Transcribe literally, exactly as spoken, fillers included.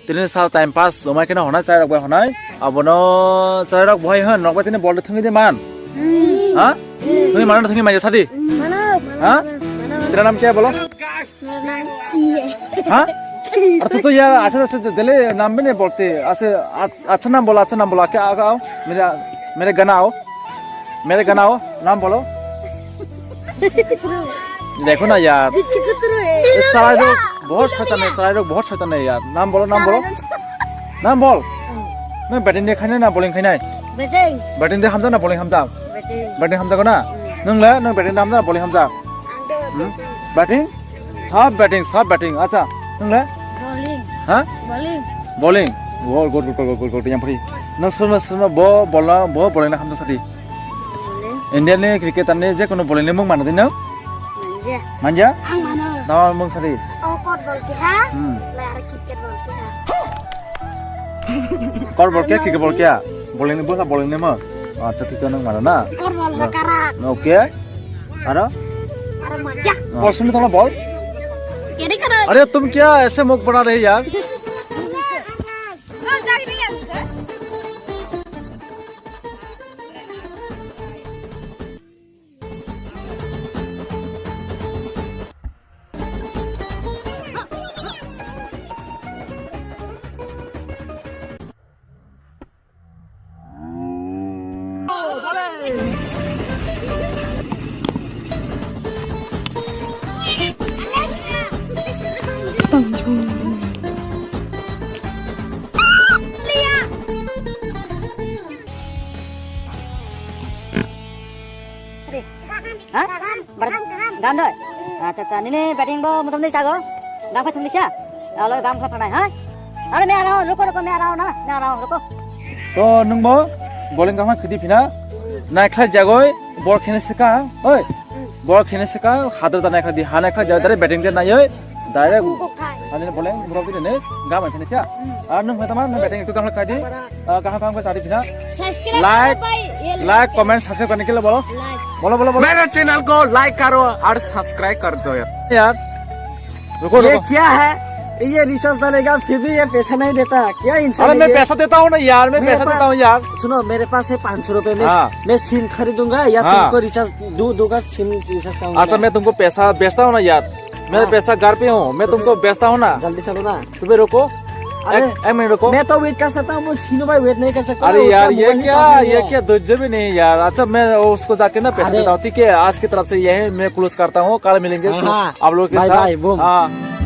Tini sal time pass, omai kena honai, chai rok bai honai. Abono chai rok bai hon, nok bai tini bol thangwi de man. Ha? Thangwi man, thangwi man, sadi. Mano. Ha? Mano. Tera naam kya hai, bolo? Mano naam ki hai? Ha? Ar tu to yaar, acha, acha, dele naam bhi nahi bolte. Aise, a-, acha naam bola, acha naam bola. Kya, a, a, mere, mere gana ao. मेरे गाना हो, नाम बोलो। देखो ना यार, ये साला लोग बहुत शैतान है, साला लोग बहुत शैतान है यार। नाम बोलो, नाम बोलो। नाम बोल। Nang batting de khainai na bowling khainai? Batting. Batting de hamjak na bowling hamjak? Batting. Batting hamjago na? Hmm. Nang le, nang batting de hamjak na bowling hamjak? Angde. Hmm? Batting. Batting? Sab batting, sab batting. Acha, nang le? Bowling. Ha? Bowling. Bowling. Oh, good, good, good, good, good, good. Yang pari. Nang suma, suma, bo, bola, bo, bowling na hamjak sadi. Bowling. India ni cricketer ni je kono bowling ni mung mano din no? Manja. Manja? Ang mano. Tamo mung sadi. Oh, kot bol keha. Hmm. Lar cricket bol keha. Kot bol keha, cricket bol keha. Bowling ni bosa bowling ni mung. Acha, thik nang mano na. Kot bol ha karak. Okay. Aro? Aro manja. Bol sini tolo bol. Kiri karo. अरे तुम क्या ऐसे मुख बना रहे यार? Ha? Bar-, gam doi? Acha, acha, nini batting bo mutum ni sago. Gam kha thumni sa. Alo gam kha phanai, ha? Aro me arao, ruko, ruko, me arao na, me arao, ruko. To nung bo bowling gam kha khidi phina. Nai khlai jagoi, bol khene sika, oi. Bol khene sika, hadar da nai khlai di, ha nai khlai jagoi, direct batting de nai oi. Direct. Ani bowling, bro, bini ne, gam kha ne sa. Ar nung kha tama, nung batting tu gam khlai di. Ah, kaham kaham khe sadi phina. Subscribe like, like, comment, subscribe karne ke liye bolo. Like. Bolo, bolo, bolo. मेरे चैनल को लाइक करो और सब्सक्राइब कर दो यार। यार, रुको, ये रुको। क्या है? ये रिचार्ज डालेगा, फिर भी ये पैसा नहीं देता। क्या इंसान अरे, है मैं ये? पैसा देता हूँ ना यार, मैं मेरे पैसा पास, देता हूँ यार। सुनो, मेरे पास है पाँच सौ रुपए में, हाँ। मैं सिम खरीदूंगा या हाँ। तुमको रिचार्ज दू, दूंगा, सिम रिचार्ज करूंगा। अच्छा, मैं तुमको पैसा बेचता हूँ ना यार, मैं हाँ। पैसा घर पे हूँ, मैं तो तुमको फिर बेचता हूँ ना। जल्दी चलो ना। तो फिर रुको। अरे, एक, एक मिनट रुको। मैं तो वेट कर सकता हूँ, वो सीनू भाई वेट नहीं कर सकता, अरे यार, ये क्या, ये क्या धैर्य भी नहीं है यार। अच्छा, मैं उसको जाके ना पैसे देता हूँ, ठीक है? आज की तरफ से ये है, मैं क्लोज करता हूँ, कल मिलेंगे आप लोग के साथ। हाँ, हाँ। Bye bye, boom. हाँ।